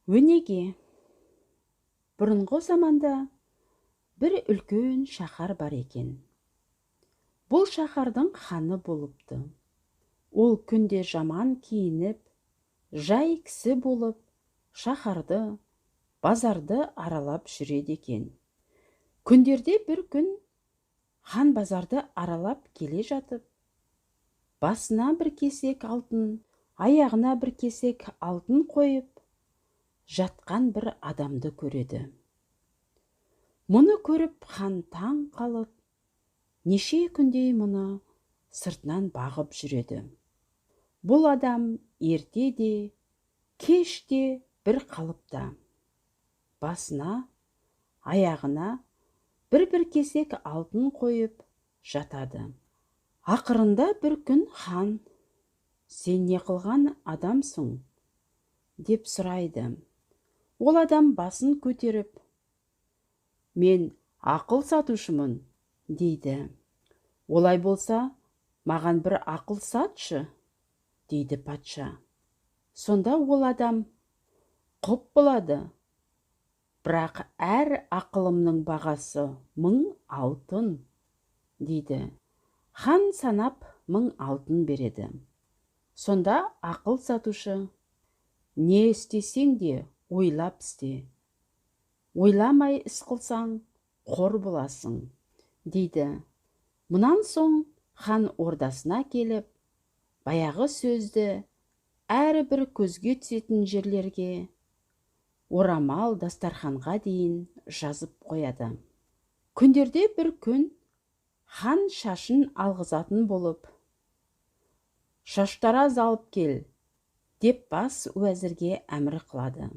Өнеге. Бұрынғы заманда бір үлкен шаһар бар екен. Бұл шаһардың ханы болыпты. Ол күнде жаман киініп, жай кісі болып, шаһарды, базарды аралап жүреді екен. Күндерде бір күн хан базарды аралап келе жатып, басына бір кесек алтын, аяғына бір кесек алтын қойып жатқан бір адамды көреді. Мұны көріп хан таң қалып, неше күндей мұны сыртынан бағып жүреді. Бұл адам ерте де, кеш те бір қалыпта. Басына, аяғына бір-бір кесек алтын қойып жатады. Ақырында бір күн хан, «Сен не қылған адамсың?» деп сұрайды. Ол адам басын көтеріп, «Мен ақыл сатушымын», дейді. «Олай болса, маған бір ақыл сатшы», дейді патша. Сонда ол адам, «Құп болады, бірақ әр ақылымның бағасы 1000 алтын», дейді. Хан санап 1000 алтын береді. Сонда ақыл сатушы, «Не істесең де ойлап істе. Ойламай іс қылсаң, қор боласың», дейді. Мұнан соң хан ордасына келіп, баяғы сөзді әрбір көзге түсетін жерлерге, орамал дастарханға дейін жазып қояды. Күндерде бір күн хан шашын алғызатын болып, «Шаштараз алып кел», деп бас уәзірге әмір қылады.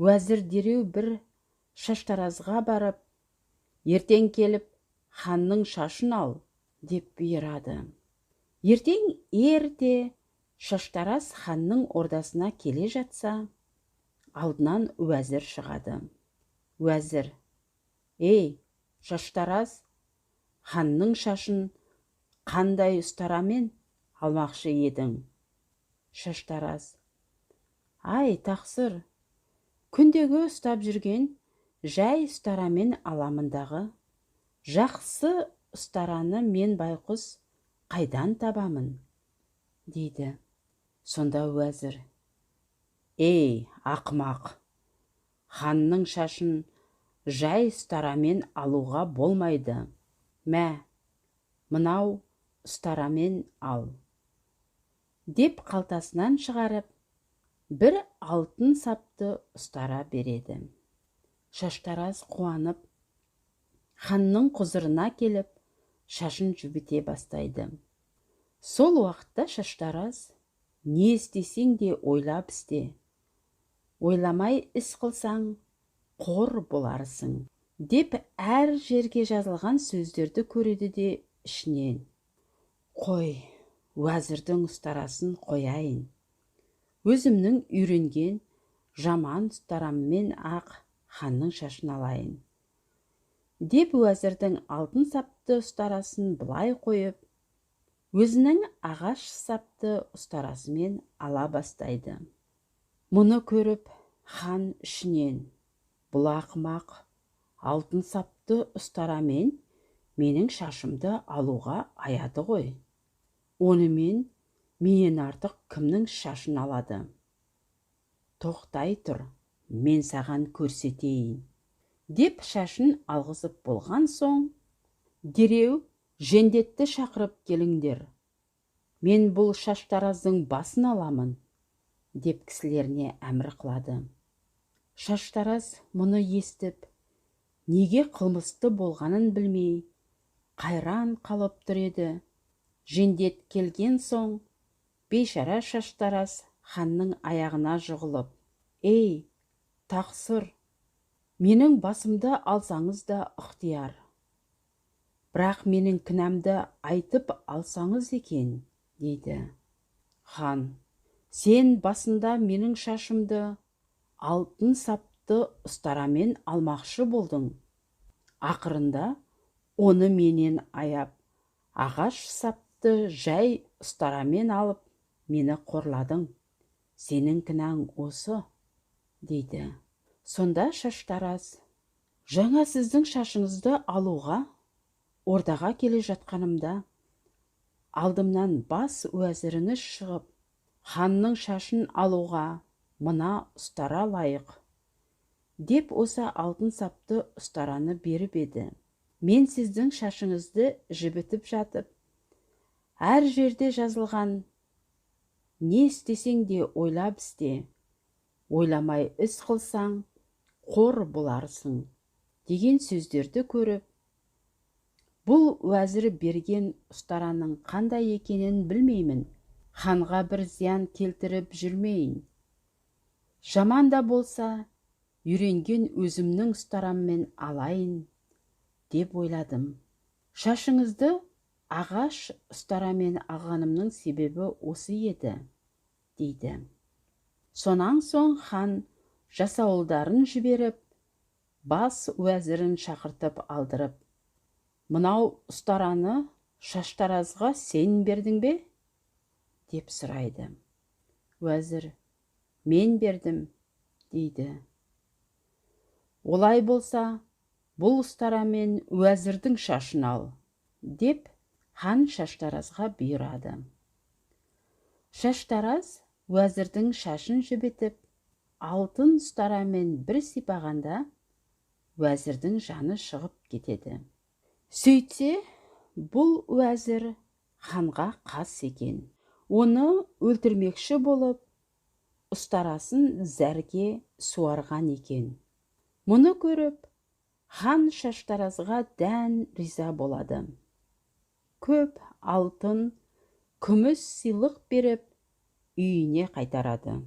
Уәзір дереу бір шаштаразға барып, «Ертең келіп ханның шашын ал», деп бұйырады. Ертең ерте шаштараз ханның ордасына келе жатса, алдынан уәзір шығады. Уәзір, «Ей, шаштараз, ханның шашын қандай ұстарамен алмақшы едің?» Шаштараз, «Ай, тақсыр, күндегі ұстап жүрген жай ұстарамен аламындағы, жақсы ұстараны мен байқұс қайдан табамын?» дейді. Сонда уәзір, «Ей, ақымақ, ханның шашын жай ұстарамен алуға болмайды. Мә, мынау ұстарамен ал», деп қалтасынан шығарып, бір алтын сапты ұстара береді. Шаштараз қуанып, ханның құзырына келіп, шашын жібіте бастайды. Сол уақытта шаштараз, «Не істесең де ойлап істе, ойламай іс қылсаң, қор боларсың», деп әр жерге жазылған сөздерді көреді де ішінен, «Қой, уәзірдің ұстарасын қояйын. Өзімнің үйренген жаман ұстараммен ақ ханның шашын алайын», деп уәзірдің алтын сапты ұстарасын былай қойып, өзінің ағаш сапты ұстарасымен ала бастайды. Мұны көріп хан ішінен, «Бұл ақымақ алтын сапты ұстарамен менің шашымды алуға аяды ғой. Онымен менен артық кімнің шашын алады? Тоқтай тұр, мен саған көрсетейін», деп шашын алғызып болған соң, дереу жендетті шақырып келіңдер. Мен бұл шаштараздың басын аламын, деп кісілеріне әмір қылады. Шаштараз мұны естіп, неге қылмысты болғанын білмей, қайран қалып тұр еді. Жендет келген соң, бейшара шаштараз ханның аяғына жығылып, «Ей, тақсыр, менің басымды алсаңыз да ықтияр. Бірақ менің кінәмді айтып алсаңыз екен», дейді. Хан, «Сен басында менің шашымды алтын сапты ұстарамен алмақшы болдың. Ақырында оны менен аяп, ағаш сапты жай ұстарамен алып, мені қорладың. Сенің кінәң осы, дейді. Сонда шаштараз: «Жаңа сіздің шашыңызды алуға ордаға келе жатқанымда алдымнан бас уәзіріңіз шығып, ханның шашын алуға мына ұстара лайық деп осы алтын сапты ұстараны беріп еді. Мен сіздің шашыңызды жібітіп жатып, әр жерде жазылған не істесең де ойлап істе, ойламай іс қылсаң, қор боларсың деген сөздерді көріп, бұл уәзір берген ұстараның қандай екенін білмеймін, ханға бір зиян келтіріп жүрмейін. Жаман да болса, үйренген өзімнің ұстараммен алайын деп ойладым. Шашыңызды ағаш ұстарамен алғанымның себебі осы еді, дейді. Сонан соң хан жасауылдарын жіберіп, бас уәзірін шақыртып алдырып: «Мынау ұстараны шаштаразға сен бердің бе?» деп сұрайды. Уәзір: «Мен бердім», дейді. «Олай болса, бұл ұстарамен уәзірдің шашын ал», деп хан шаштаразға бұйырады. Шаштараз уәзірдің шашын жібітіп, алтын ұстарамен бір сипағанда, уәзірдің жаны шығып кетеді. Сөйтсе, бұл уәзір ханға қас екен. Оны өлтірмекші болып, ұстарасын зәрге суарған екен. Мұны көріп, хан шаштаразға дән риза болады. Көп алтын, күміс сыйлық беріп, үйіне қайтарады.